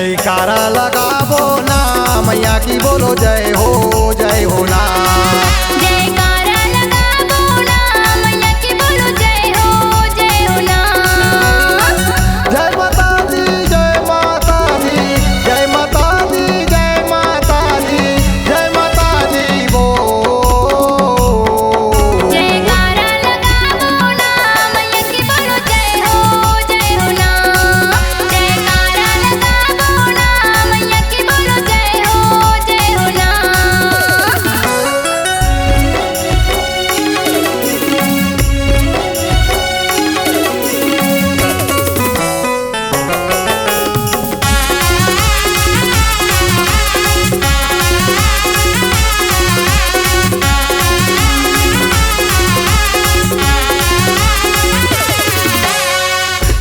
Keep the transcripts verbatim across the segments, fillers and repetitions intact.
जयकारा लगाबो ना मैया की, बोलो जय हो, जय हो ना। जयकारा लगाबो ना मैया की, बोलो जय हो, जय हो ना। जय माता दी, जय माता दी, जय माता दी, जय माता दी, जय माता दी बोल। जयकारा लगाबो ना मैया की, बोलो जय हो, जय हो ना। जयकारा लगाबो ना मैया की, बोलो जय हो, जय हो ना।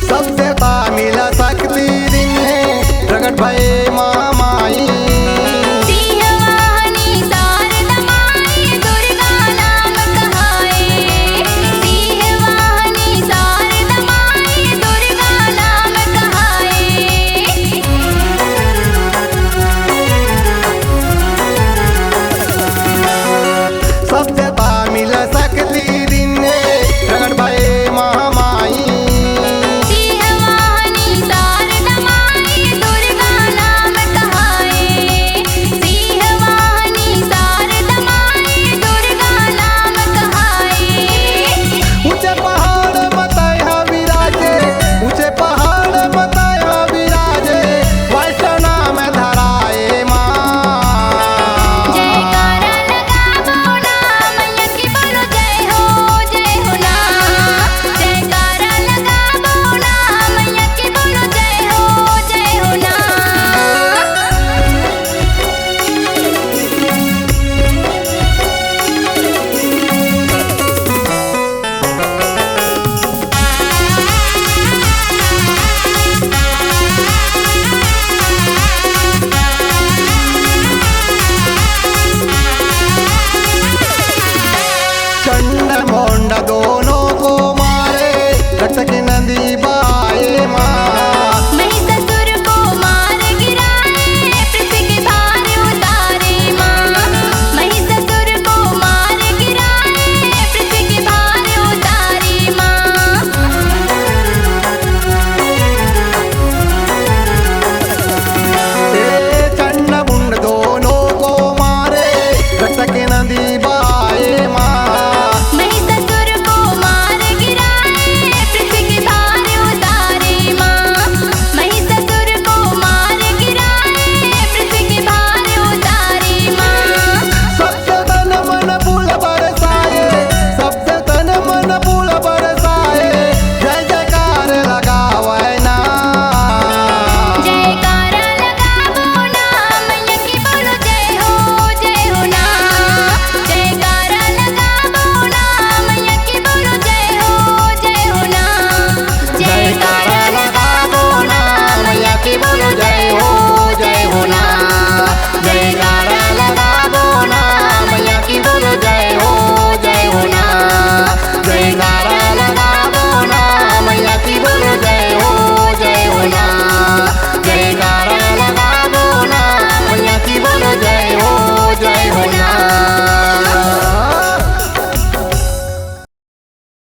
सबसे पामिला शक्ति दिन हे, प्रगट भए